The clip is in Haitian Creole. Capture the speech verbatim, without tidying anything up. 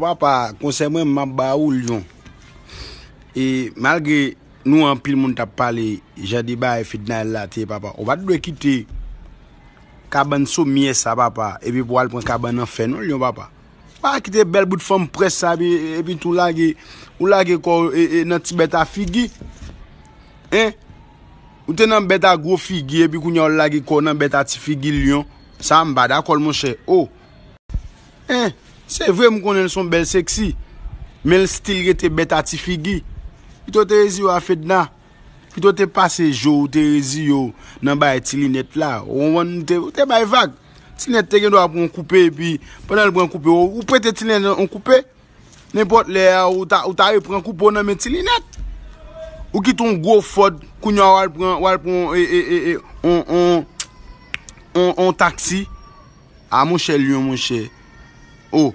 Papa, konsèy mwen, m ap ba ou Lyon. E malgre nou anpil moun t ap pale jan de bagay Fednaelle la te ye, papa, ou pa t dwe kite kabann somyè sa, papa, epi pou al pran kabann anfè non, Lyon, papa. Pa kite bèl bout fanm près sa, epi, epi tou lage, ou lage kò w e, e, nan ti bèt a figi. Hein? Ou te nan bèt a gwo figi, epi kounye a w lage kò w nan bèt a ti figi, Lyon. Sa, m pa dakò l, monchè. Oh! Hein? Se vre, m konnen l se yon bèl seksi, men l still rete bèt a ti figi. Pito te reziye w a Fedna. Pito te pase je w, te reziye w nan bagay ti linèt la. Ou konprann, ou te, ou te bay vag. Ti linèt te gen dwa pran yon koupe, epi pandan l pran koupe, ou, ou prete ti linèt yon koupe. Nenpòt lè a, ou ta, ou ta repran koupe w nan men ti linèt. Ou kite yon gwo Ford, kounye a w al pran, w al pran e, e, e, e, on, on, on, on taksi. A, monchè, Lyon, monchè. Oh.